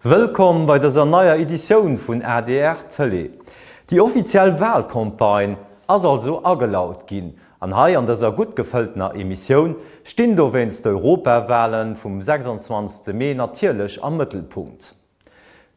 Wëllkomm bei dëser neier Editioun vun adr Tëlee. Déi offiziell Walcampagne ass also agelaut ginn an hei an dëser gutt gefëlltener Emissioun stinn dowéinst d'Europawalen vum 26 Mee natierlech am Mëttelpunkt.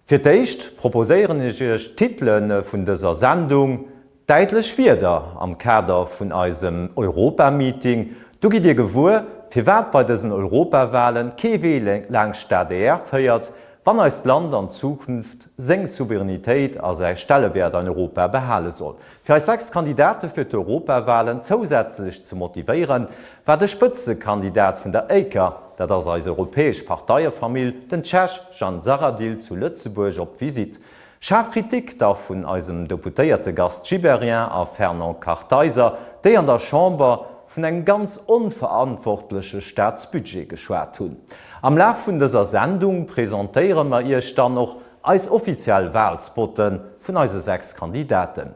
Fir d'éischt proposéieren ech iech d'Titele vun dëser Sendung, Däitlech Wierder am Kader vun eisem Europa-Meeting, do gitt Dir gewuer, firwat bei dësen Europawalen kee Wee laangscht d'ADR féiert, wann eist Land an Zukunft seng Souveränitéit a säi Stellewäert an Europa behale soll. Fir eis 6 Kandidate fir d'Europawalen zousätzlech ze motivéieren, war de Spëtzekandidat vun der EIKA, dat ass eis europäesch Parteiefamill, den Tschech Jan Zahradil zu Lëtzebuerg op Visitt. Schaarf Kritik da vun eisem Deputéierte Gast Gibéryen a Fernand Kartheiser, déi an der Chamber vun engem ganz onverantwortleche Staatsbudget geschwat hunn. Am Laf vun dëser Sendung presentéiere mer Iech dann och eis offiziell Wahlspotte vun eise 6 Kandidaten.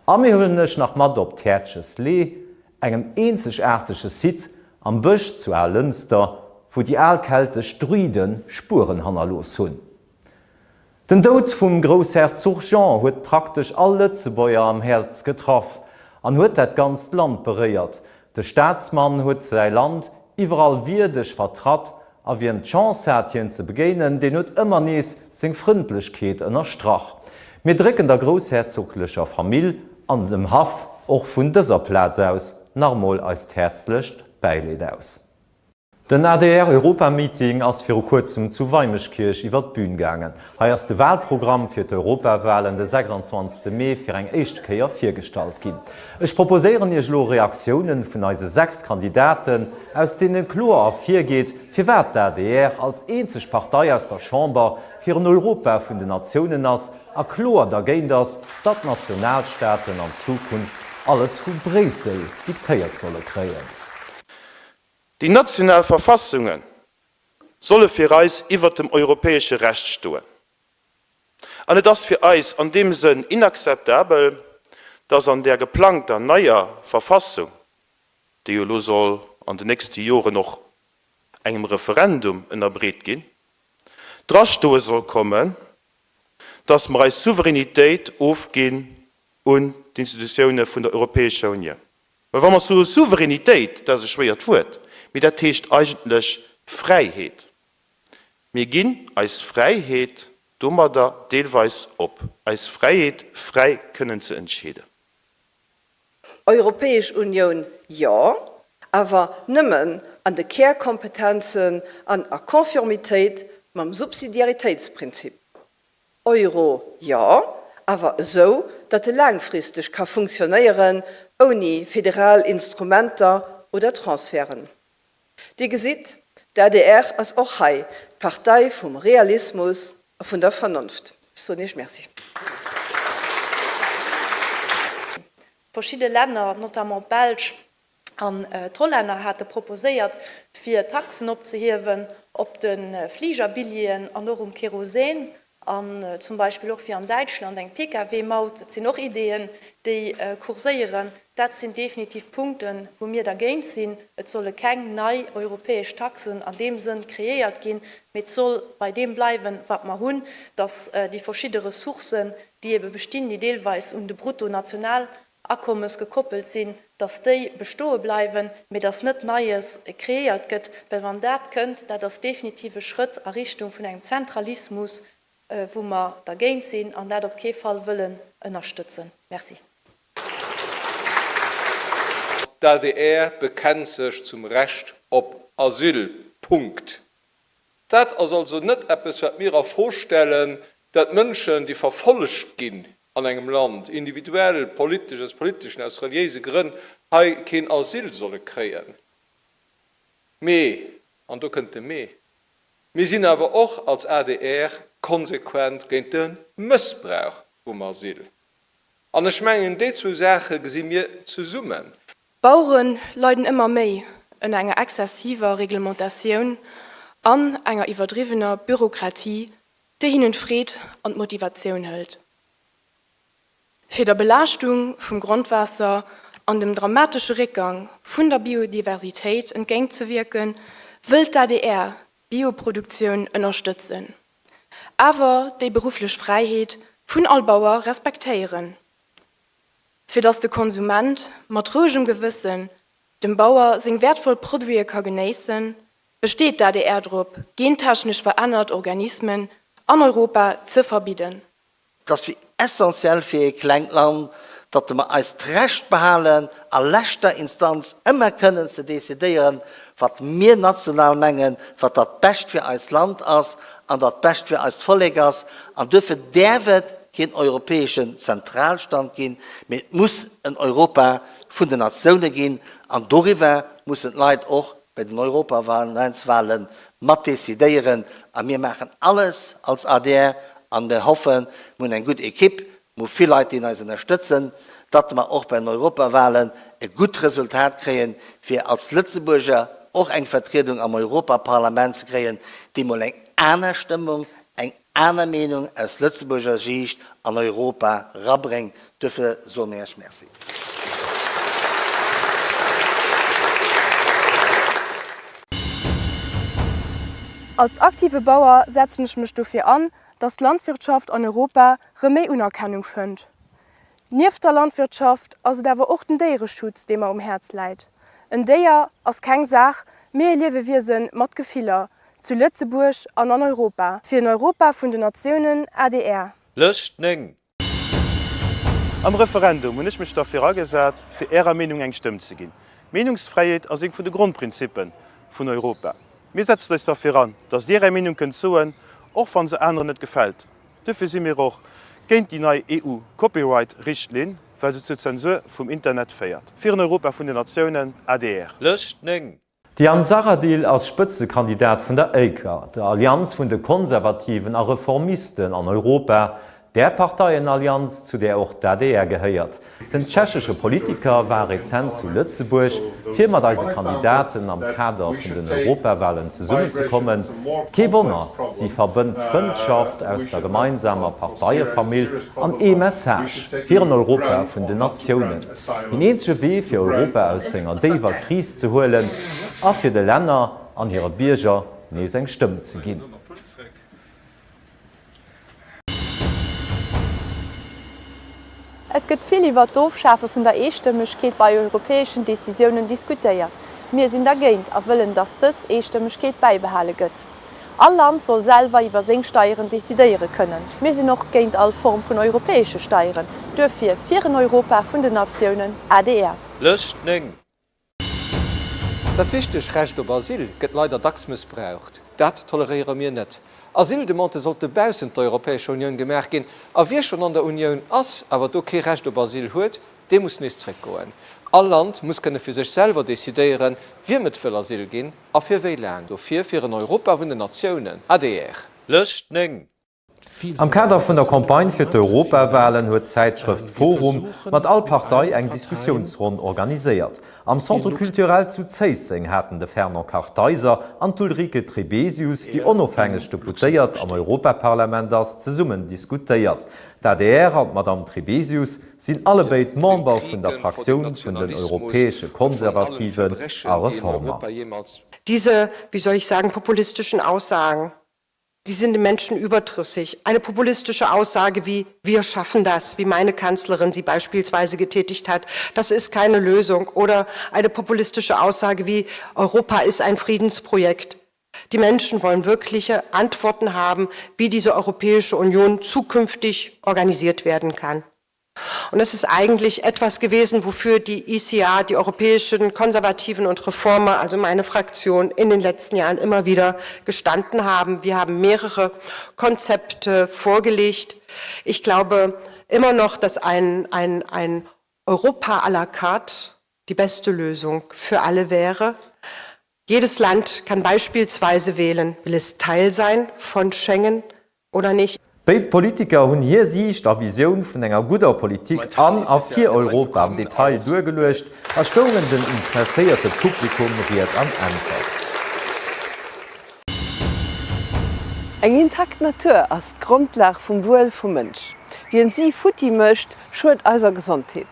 A mir huelen Iech nach mat op d'Häertches Lee, engem eenzegaartege Site am Bësch zu Alënster, wou déi al keltesch Druiden Spueren hannerlooss hunn. Den Doud vum Groussherzog Jean huet praktesch all Lëtzebuerger am Häerz getraff an huet dat ganzt Land beréiert. De Staatsmann huet säi Land iwwerall wierdeg vertratt a wien d'Chance hat hien ze begéinen, deen huet ëmmer nees seng Frëndlechkeet ënnerstrach. Mir drécken der groussherzoglecher Famill an dem Haff och vun dëser Plaz aus nach emol eist häerzlecht Bäileed aus. Den ADR-Europa-Meeting ass viru kuerzem zu Weimeschkierch iwwer d'Bün gaangen. Hei ass de Walprogramm fir d'Europawalen de 26 Mee fir eng éischt Kéier virgestallt ginn. Ech proposéieren Iech elo Reaktiounen vun eise 6 Kandidaten, aus deene kloer ervirgeet, firwat d'ADR als eenzeg Partei aus der Chamber fir en Europa vun den Natiounen ass a kloer dergéint ass, datt d'Nationalstaaten an Zukunft alles vu Bréissel diktéiert solle kréien. Déi national Verfassunge solle fir eis iwwert dem europäesche Recht stoen. An et ass fir eis an deem Sënn inakzeptabel, dass an där geplangter neier Verfassung, déi jo elo soll an den nächste Joren och engem Referendum ënnerbreet ginn, drastoe soll kommen, dass mer eis Souveränitéit ofginn un d'Institutioune vun der Europäescher Unioun. Well wa mer soe Souveränitéit, dat ass e schwéiert Wuert, mee dat heescht eigentlech Fräiheet. Mir ginn eis Fräiheet domadder deelweis op, eis Fräiheet, fräi kënnen ze entscheeden. Europäesch Unioun, jo, awer nëmmen an de Kärkompetenzen an a Conformitéit mam Subsidiaritéitsprinzip. Euro, jo, awer esou, datt e laangfristeg ka funktionéieren, ouni federal Instrumenter oder Transferten. Dir gesitt, d'ADR ass och hei d'Partei vum Realismus a vun der Vernonft. Ech soen Iech Merci. Verschidde Länner, notamment d'Belsch An d'Hollänner hate proposéiert, fir Taxen opzehiewen op de Fligerbilljeeën an och um Kerosin an zum Beispill och wéi an Däitschland eng Pkw-Maut. Dat sinn och Ideeën, déi kurséieren. Dat sinn definitiv Punkten, wou mir dergéint sinn. Et solle keng nei europäesch Taxen an deem Sënn kreéiert ginn, mee et soll bei deem bleiwen, wat mer hunn, dass déi verschidde Ressourcen, déi ebe bestinn, déi deelweis un de Bruttonational Akommes gekoppelt sinn, dass déi bestoe bleiwen, mee dass net Neies kreéiert gëtt, well wann dat kënnt, dat ass definitiv e Schrëtt a Richtung vun engem Zentralismus, wou mer dergéint sinn an dat op kee Fall wëllen ënnerstëtzen. Merci. D'adr bekennt sech zum Recht op Asyl. Punkt. Dat ass also net eppes, wat mir a Fro stellen, dat Mënschen, déi verfollegt ginn an engem Land, individuell, politesch, aus politeschen, aus reliéise Grënn, hei keen Asyl solle kréien. Mee, an do kënnt de Mee, mir sinn awer och als adr konsequent géint de Mëssbrauch vum Asyl. An ech mengen, déi zwou Saache gesi mir zesummen. D'Bauere leiden ëmmer méi ënner enger exzessiver Reglementatioun an enger iwwerdriwwener Bürokratie, déi hinnen d'Freed an d'Motivatioun hëlt. Fir der Belaaschtung vum Grondwaasser an dem dramatesche Réckgang vun der Biodiversitéit entgéintzewierken, wëllt d'ADR d'Bioproduktioun ënnerstëtzen. awer déi berufflech Fräiheet vun all Bauer respektéieren, fir datt de Konsument mat rouegem Gewëssen dem Bauer seng wäertvoll Produite ka genéissen, besteet d'ADR drop, gentechnesch verännert Organismen an Europa ze verbidden. Et ass wéi essentiell fir ee klengt Land, datt mer eis d'Recht behalen, a leschter Instanz ëmmer kënnen ze decidéieren, wat mir national mengen, wat dat Bescht fir eist Land ass an dat Bescht fir eist Vollek ass. An duerfir däerf et keen europäeschen Zentralstand ginn, mee et muss en Europa vun den Natioune ginn. An doriwwer mussen d'Leit och bei den Europaparlamentswahlen mat decidéieren a mir maachen alles als adr an mir hoffen, mir hunn eng gutt Equipe, mir hu vill Leit déi eis ënnerstëtzen, datt mer och bei den Europawahlen e gutt Resultat kréien, fir als Lëtzebuerger och eng Vertriedung am Europaparlament ze kréien, déi mol eng aner Stëmmung, eng aner Meenung aus Lëtzebuerger Siicht an Europa rabréngt. Duerfir soe mir Iech Merci. Als aktive Bauer setzen ech mech dofir an, dass d'Landwirtschaft an Europa rëm méi Unerkennung fënnt. Nieft der Landwirtschaft ass et awer och den Déiereschutz, dee mer um Häerz läit. En Déier ass keng Saach, mee e Liewewiese mat Gefiller, zu Lëtzebuerg an an Europa. Fir en Europa vun den Natiounen, adr. Lëscht 9. Am Referendum hunn ech mech derfir agesat, fir Ärer Meenung eng Stëmm ze ginn. Meenungsfräiheet ass eent vun de Grondprinzippe vun Europa. Mir setzen eis derfir an, datt Dir Är Meenung kënnt soen, och wann se aneren net gefält. Duerfir si mir och géint déi nei EU-Copyright-Richtlinn, well se zur Zensur vum Internet féiert. Fir en Europa vun den Natiounen, adr. Lëscht 9. De Jan Zahradil ass Spëtzekandidat vun der ACER, der Allianz vun de Konservativen a Reformisten an Europa, där Parteien-Allianz, zu där och d'ADR gehéiert. Den tschechesche Politiker war rezent zu Lëtzebuerg, fir mat eise Kandidaten am Kader vun den Europawalen zesummenzekommen. Kee Wonner, si verbënnt d'Frëndschaft aus der gemeinsamer Parteiefamill an ee Message, fir en Europa vun den Natiounen. Deen eenzege Wee fir Europa aus senger déiwer Kris ze huelen a fir de Länner an hire Bierger nees eng Stëmm ze ginn. Et gëtt vill iwwer d'Ofschafe vun der Eestëmmegkeet bei europäeschen Decisiounen diskutéiert. Mir sinn dergéint a wëllen, datt dës Eestëmmegkeet bäibehale gëtt. All Land soll selwer iwwer seng Steieren decidéiere kënnen. Mir sinn och géint all Form vun europäesche Steieren. Duerfir fir en Europa vun den Natiounen, adr. Lëscht 9. Dat wichteg Recht op Asyl gëtt leider dacks mëssbraucht. Dat toleréiere mir net. Asyldemandë sollte baussent der Europäescher Unioun gemaach ginn, a wie schonn an der Unioun ass, awer do kee Recht op Asyl huet, dee muss nees zréckgoen. All Land muss kënne fir sech selwer decidéieren, wiem et wëll Asyl ginn a fir wéi laang. Dofir fir en Europa vun den Natiounen, adr. Lëscht 9. Am Kader vun der Campagne fir d'Europawalen huet d'Zäitschrëft forum mat all Partei eng Diskussiounsronn organiséiert. Am Centre Culturel zu Zéisseng haten de Fernand Kartheiser an d'Ulrike Trebesius, déi onofhängeg Deputéiert am Europaparlament ass, zesummen diskutéiert. D'adr an d'Madamm Trebesius sinn allebéid Member vun der Fraktioun vun den Europäesche Konservativen a Reformer. Diese, wie soll ich sagen, populistischen Aussagen die sind den Menschen überdrüssig. Eine populistische Aussage wie wir schaffen das, wie meine Kanzlerin sie beispielsweise getätigt hat, das ist keine Lösung. Oder eine populistische Aussage wie Europa ist ein Friedensprojekt. Die Menschen wollen wirkliche Antworten haben, wie diese Europäische Union zukünftig organisiert werden kann. Und es ist eigentlich etwas gewesen, wofür die ICA, die europäischen Konservativen und Reformer, also meine Fraktion, in den letzten Jahren immer wieder gestanden haben. Wir haben mehrere Konzepte vorgelegt. Ich glaube immer noch, dass ein, ein, ein Europa à la carte die beste Lösung für alle wäre. Jedes Land kann beispielsweise wählen, will es Teil sein von Schengen oder nicht. Béid Politiker hunn hir Siicht a Visioun vun enger gudder Politik an a fir Europa am Detail duergeluecht a stoungen dem interesséierte Publikum Ried an Äntwert. Eng intakt Natur ass d'Grondlag vum Wuel vum Mënsch. Wien si futti mécht, schued eiser Gesondheet.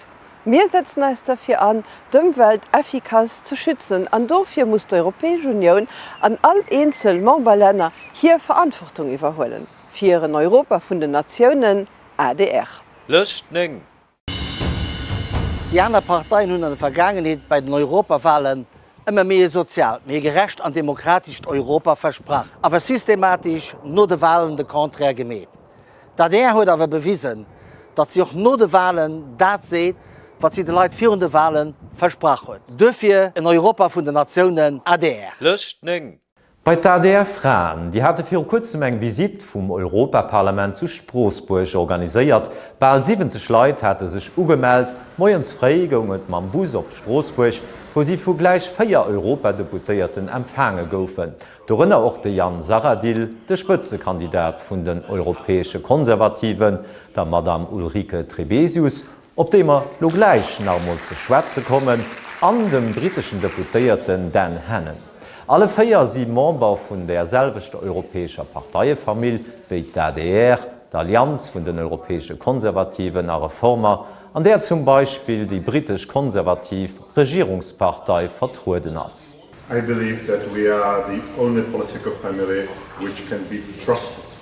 Mir setzen eis derfir an, d'Ëmwelt effikass ze schützen an dofir muss d'Europäesch Unioun an all eenzel Memberlänner hir Verantwortung iwwerhuelen. Fir en Europa vun den Natiounen, adr. Lëscht 9. Déi aner Parteien hunn an der Vergaangenheet bei den Europawahlen ëmmer méi e soziaalt, méi e gerecht an demokratescht Europa versprach, awer systematesch no de Wahlen de Contraire gemeet. D'adr huet awer bewisen, datt si och no de Wahlen dat seet, wat si de Leit virun de Wahle versprach huet. Duerfir en Europa vun den Natiounen, adr. Lëscht 9. Bei d'ADR Fraen, déi hate viru kuerzem eng Visitt vum Europaparlament zu Stroossbuerg organiséiert. Bal 70 Leit hate sech ugemellt. Moies fréi goung et mam Bus op Stroossbuerg, wou si vu gläich 4 Europadeputéierten empfaange goufen. Dorënner och de Jan Zahradil, de Spëtzekandidat vun den Europäesche Konservativen, der Madame Ulrike Trebesius op déi mer lo gläich nach emol ze schwätze kommen, an dem britteschen Deputéierten Dan Hannan. Alle 4 si Member vun där selwechter europäescher Parteiefamill wéi d'ADR, d'Allianz vun den europäesche Konservativen a Reformer, an där zum Beispill déi brittesch konservativ Regierungspartei vertrueden ass. I believe that we are the only political family which can be trusted.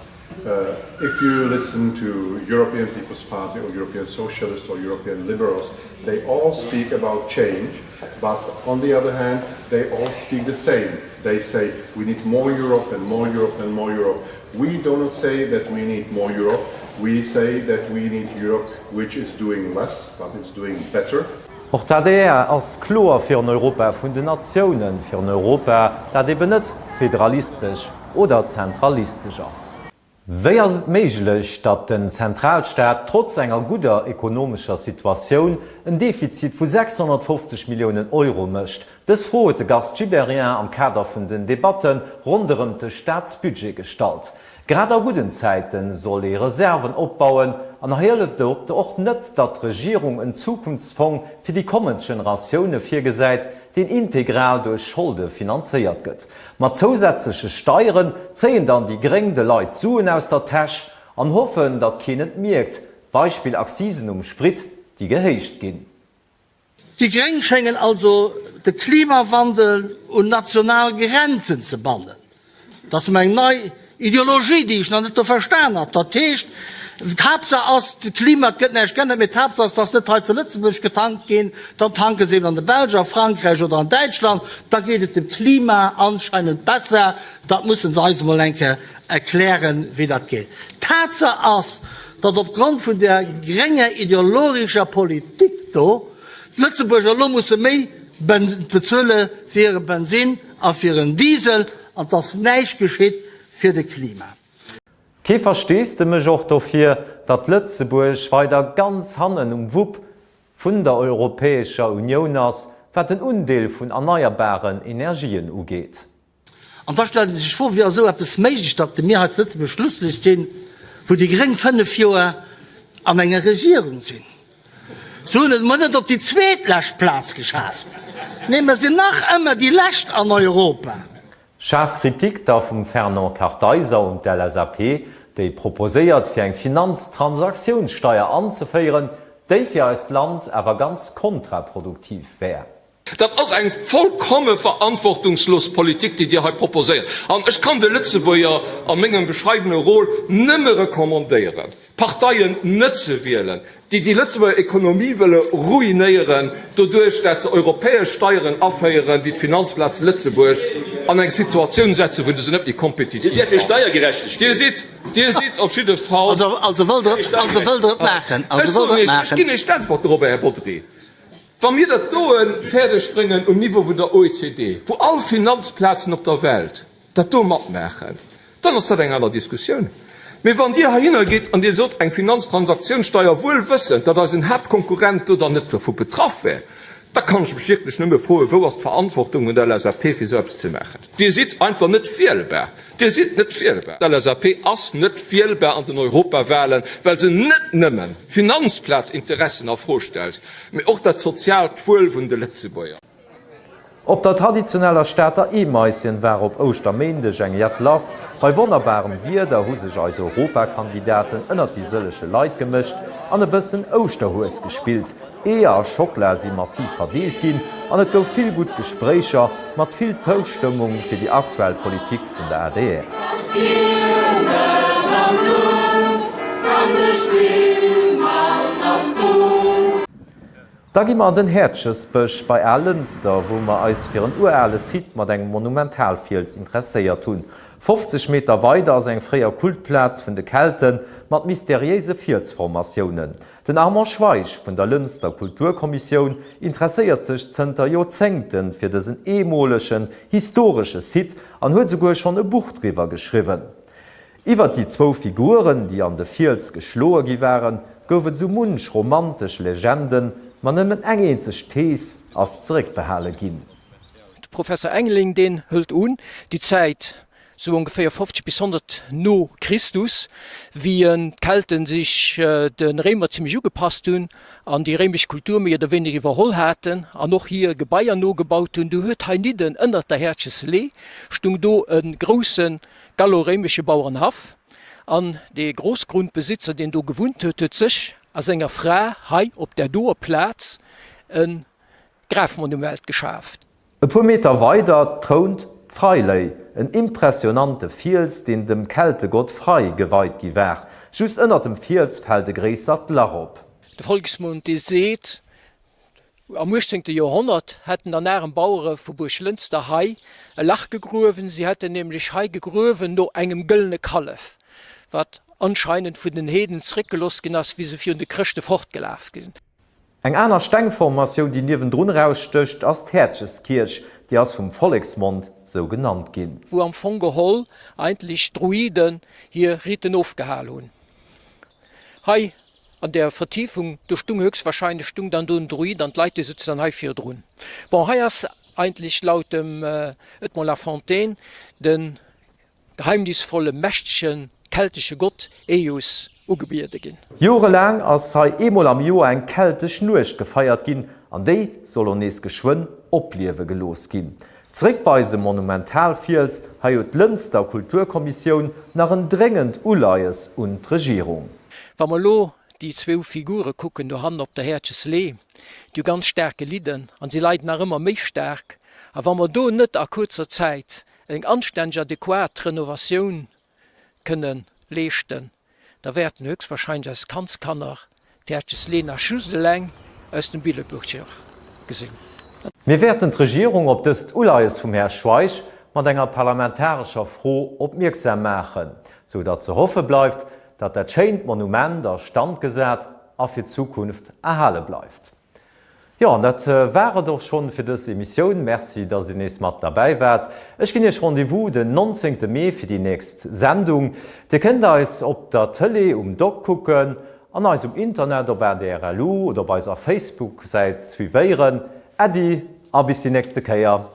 If you listen to European People's Party or European Socialists or European Liberals, they all speak about change, but on the other hand, they all speak the same. They say we need more Europe and more Europe and more Europe. We do not say that we need more Europe. We say that we need Europe which is doing less, but it's doing better. Och d'ADR ass kloer fir en Europa vun den Natiounen, fir en Europa, dat eben net federalistesch oder zentralistesch ass. Wéi ass et méiglech, datt den Zentralstaat trotz enger gudder ekonomescher Situatioun en Defizit vu 650 Milliounen Euro mécht? Dës Fro huet de Gast Gibéryen am Kader vun den Debatte ronderëmt de Staatsbudget gestallt. Grad a gudden Zäiten soll ee Reserven opbauen an hei hëlleft et och net, datt d'Regierung en Zukunftsfong fir déi kommend Generatioune virgesäit, deen integral duerch Scholde finanzéiert gëtt. Mat zousätzleche Steieren zéien dann déi Gréng de Leit d'Suen aus der Täsch an hoffen, datt keen et mierkt, Beispill Accisen um Sprit, déi gehéicht ginn. Déi Gréng schéngen also de Klimawandel un national Grenzen ze bannen. Dat ass eng nei Ideologie, déi ech nach net do verstan hat. Dat heescht, d'Haaptsaach ass, de Klima, et gëtt näischt geännert, mee d'Haaptsaach ass, dass net hei zu Lëtzebuerg getankt ginn, dann tanke se eben an der Belsch, a Frankräich oder an Däitschland, da geet et dem Klima anscheinend besser. Dat musse se eis emol eng Kéier erklären, wéi dat geet. Tatsaach ass, datt opgrond vun där grénger ideologescher Politik do d'Lëtzebuerger elo musse méi bezuele fir hire Bensinn a fir en Diesel an dass näischt geschitt fir de Klima. Kee Versteesdemech och dofir, datt Lëtzebuerg weider ganz hannen um Wupp vun der Europäescher Unioun ass, wat den Undeel vun erneierbaren Energien ugeet. An da stellt ee sech d'Fro, Wéi ass esou eppes méiglech, datt mir hei zu Lëtzebuerg Schlusslicht sinn, wou déi Gréng 5 Joer an enger Regierung sinn? Se hunn et emol net op déi zweetlescht Plaz geschaaft, nee, mer sinn nach ëmmer déi Lescht an Europa. Schaarf Kritik da vum Fernand Kartheiser un d'LSAP, déi proposéiert fir eng Finanztransaktiounssteier anzeféieren, déi fir eist Land awer ganz kontraproduktiv wär. Dat ass eng vollkomme verantwortungslos Politik, déi Dir hei proposéiert. An ech kann de Lëtzebuerger a mengem bescheidene Rôle nëmme recommandéieren, Parteien net ze wielen, déi déi Lëtzebuerger Ekonomie wëlle ruinéieren, doduerch dat se europäesch Steieren aféieren, déi d'Finanzplaz Lëtzebuerg an eng Situatioun setzen, wou se net méi kompetitiv ass. Dir sidd, Dir sidd op jidde Fall. Also wëllt Der et maachen? Ech soen Iech, ech ginn Iech d'Äntwert dorobber, Här Bodry. Wa mir dat doe fäerdeg bréngen um Niveau vun der OECD, wou all Finanzplazen op der Welt dat do matmaachen, dann ass dat eng aner Diskussioun. Mee wann Dir heihinner gitt an Dir sot, eng Finanztransaktionssteuer, wuel wëssend, datt eisen Haaptkonkurrent do dann net dovu betraff wär, da kann ech mech wierklech nëmme froen, Wou ass d'Verantwortung un der LSAP, fir esou eppes ze maachen? Dir sidd einfach net wielbar. Dir sidd net wielbar. D'LSAP ass net wielbar an den Europawahlen, well se net nëmmen d'Finanzplazinteressen a Fro stellt, Mee och dat soziaalt Wuel vun de Lëtzebuerger. Op der traditioneller Stater Eemaischen war op Ouschterméindeg eng jett lass. Bei wonnerbarem Wieder hu sech eis Europakandidaten ënnert déi sëlleche Leit gemëscht an e bëssen Ouschterhues gespillt. Eeër a Schockla si massiv verdeelt ginn an et gouf vill gutt Gespréicher mat vill Zoustëmmung fir déi aktuell Politik vun der adr. Ass am Duerf an de Spillmann ass do. Da gi mer an den Häertchesbësch bei Alënster, wou mer eis fir en urale Site mat engem Monumentalfiels interesséiert hunn. 50 Meter weider ass eng fréier Kultplaz vun de Kelte mat mysteriéise Fielsformatiounen. Den Armand Schweich vun der Lënster Kulturkommissioun interesséiert sech zënter Joerzéngte fir dësen eemolegen, historesche Site an huet esouguer schonn e Buch driwwer geschriwwen. Iwwer déi zwou Figuren, déi an de Fiels geschloe gi waren, gouf et sou munch romantesch Legenden, ma nëmmen eng eenzeg Thees ass zeréckbehale ginn. De Professer Engeling, deen hëlt un, déi Zäit, sou ongeféier 50 bis 100 no Christus, wéi d'Kelten sech de Réimer zimmlech ugepasst hunn an déi réimesch Kultur méi oder wéineger iwwerholl haten an och hir Gebaier nogebaut hunn, du huet heinidden ënnert der Häertcheslee stung do e grousse Gallo-réimesche Bauerenhaff, an dee Grossgrundbesitzer, deen do gewunnt huet, huet sech a senger Fra hei op där doer Plaz e Grafmonument geschaaft. E puer Meter weider trount d'Freiléi, en impressionante Fiels, deen dem Keltegott Frei geweit gi war. Just ënnert dem Fiels fält e gréissert Lach op. De Volksmond, dee seet, Am uechtzéngte Joerhonnert hätten dann arem Bauere vu Buerglënster hei e Lach gegruewen. Si hätten nämlech hei gegruewen no engem gëllene Kallef, wat anscheinend vun den Heeden zeréckgeloss ginn ass, wéi se virun de Chrëschte fortgelaf sinn. Eng aner Stengformatioun, déi niewendrun erausstécht, ass d'Häertcheskierch. Déi ass vum Volleksmond sou genannt ginn. Wou am Fong geholl eigentlech d'Druiden hir Riten ofgehal hunn. Hei An der Vertiefung, do stung höchstwahrscheinlech stung dann do en Druid an d'Leit déi sutzen dann hei virdrun. Bon, hei ass eigentlech laut dem Edmond Lafontaine de geheimnisvolle, mächtege keltesche Gott Eous ugebiede ginn. Jorelaang ass hei eemol am Joer eng keltesch Nuecht gefeiert ginn an déi soll och nees geschwënn opliewe gelooss ginn. Zeréck bei eisem Monumentalfiels, hei huet d'Lënster Kulturkommissioun nach en dréngend Uleies un d'Regierung. Wa mer elo déi zwou Figure kucken dohannen op der Häertcheslee, déi hu ganz staark gelidden an si leiden nach ëmmer méi staark. A wa mer do net a kuerzer Zäit eng anstänneg, adequat Renovatioun kënne leeschten, da wäerten höchstwahrscheinlech eis Kandskanner d'Häertches Lena just eleng aus dem Billeburger gesinn. Mir wäerten d'Regierung op dëst Uleies vum Här Schweich mat enger parlamentarescher Fro opmierksam maachen, sou datt ze hoffe bleift, datt dat schéint Monument a Stand gesat a fir d'Zukunft erhale bleift. Jo, an dat war et och schonn fir dës Emissioun. Merci, dass Dir nees mat derbäi waart. Ech ginn Iech Rendez-vous den 19 Mee fir déi nächst Sendung. Dir kënnt eis op der Tëlee um Dock kucken an eis um Internet op adr.lu oder op eiser Facebook-Säit suivéieren. Äddi a bis déi nächste Kéier.